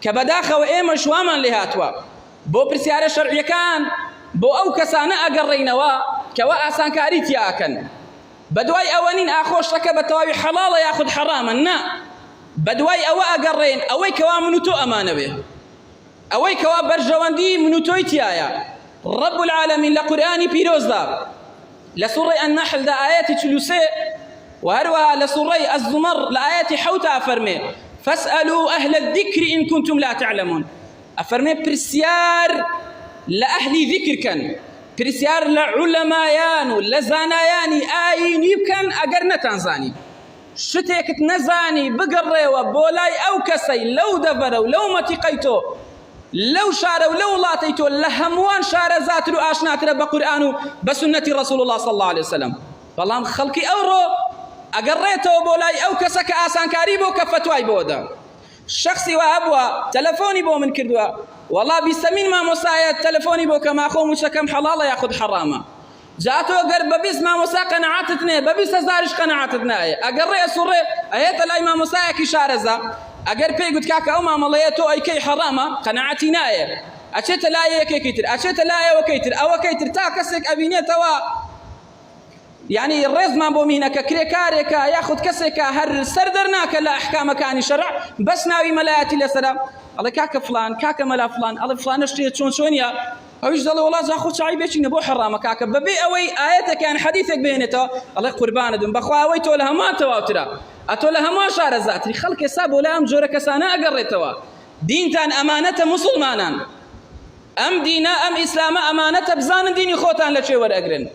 کە بەداخەوە ئێمەش وامان لێ هاتووە بۆ پرسیارە شەرعیەکان بۆ ئەو کەسانە ئەگەڕێینەوە کەوا ئاسانکاری تیا ئەکەن بەدوای ئەوە نین ئاخۆ شتەکە بە تەواوی حەڵاڵە یاخود حەڕامە نا بەدوای ئەوە ئەگەڕێین ئەوەی کەوا من و تۆ ئەمانەوێ ئەوەی کەوا بەرژەوەندی من و تۆی تیایە رب العالمین لە قورئانی پیرۆزدا لە سوڕەی النحل دا ئایەتی 43 و هەروەها لە سوڕەی الزمر لە ئایەتی حەوتا ئەفەرمێ فاسألوا أهل الذكر إن كنتم لا تعلمون ئەفەرمێ پرسیار لە ئەهلی ذیکر کەن پرسیار لە عولەمایان و لە زانایانی ئایینی بکەن ئەگەر نەتانزانی شتێکت نەزانی بگەڕێوە بۆ لای ئەو کەسەی لەو دەڤەرە و لەو مەتیقەی تۆ لەو شارە و لەو وڵاتەی تۆ لە هەمووان شارەزاتر و ئاشناترە بە قورئان و بە سوننەتی ڕەسوڵ اللە صلی اللە علیه وسلم بەڵام خەڵکی ئەوڕۆ ئەگەڕێتەوە بۆ لای ئەو کەسە کە ئاسانکاری بۆ کە فەتوای بۆ دا شەخسی وا هەبووە تەلەفۆنی بۆ من کردووە وەڵا بیستەمین مامۆستایە تەلەفۆنی بۆ کەم ئاخۆ مووچەکەم حەڵاڵە یاخود حەڕامە جا تۆ گەر بە 20 مامۆستا قەناعەتت نێ بە 20 هەزاریش قەناعەتت نایە ئەگەر ڕێ ئەسوڕێ ئەیەتە لای مامۆستایەکی شارەزا ئەگەر پێی گوت کاکە ئەو مامەڵەیە تۆ ئەیکەی حەڕامە قەناعەتی نایە ئەچێتە لای یەکێکی تر ئەچێتە لای ئەوەکەی تر ئەوەکەی تر تا کەسێک ئەبینێتەوە یانی ڕێزمان بۆ مینەکە کرێکارێکە یاخود کەسێکە هەر سەر دەرناکە لە ئەحکامەکانی شەرع بەس ناوی مەلایەتی لەسەرە ئەڵێ کاکە فلان کاکە مەلا فلان ئەڵێ فلانە شتێ چۆن چۆنیە ئەویش دەڵێ وەڵا جا خۆ چای بێچینە بۆ حەڕامە کاکە بەبێ ئەوەی ئایەتێک یان حەدیثێک بهێنێتەوە ئەڵێ قوربانت بم بەخوا ئەوەی تۆ لە هەمووان تەواوترە ئەتۆ لە هەمووان شارەزاتری خەڵک ئێستا بۆ لای ئەم جۆرە کەسانە ئەگەڕێتەوە دینتان ئەمانەتە موسڵمانان ئەم دینە ئەم ئیسلامە ئەمانەتە بزانن دینی خۆتان لە کوێ وەرئەگرن.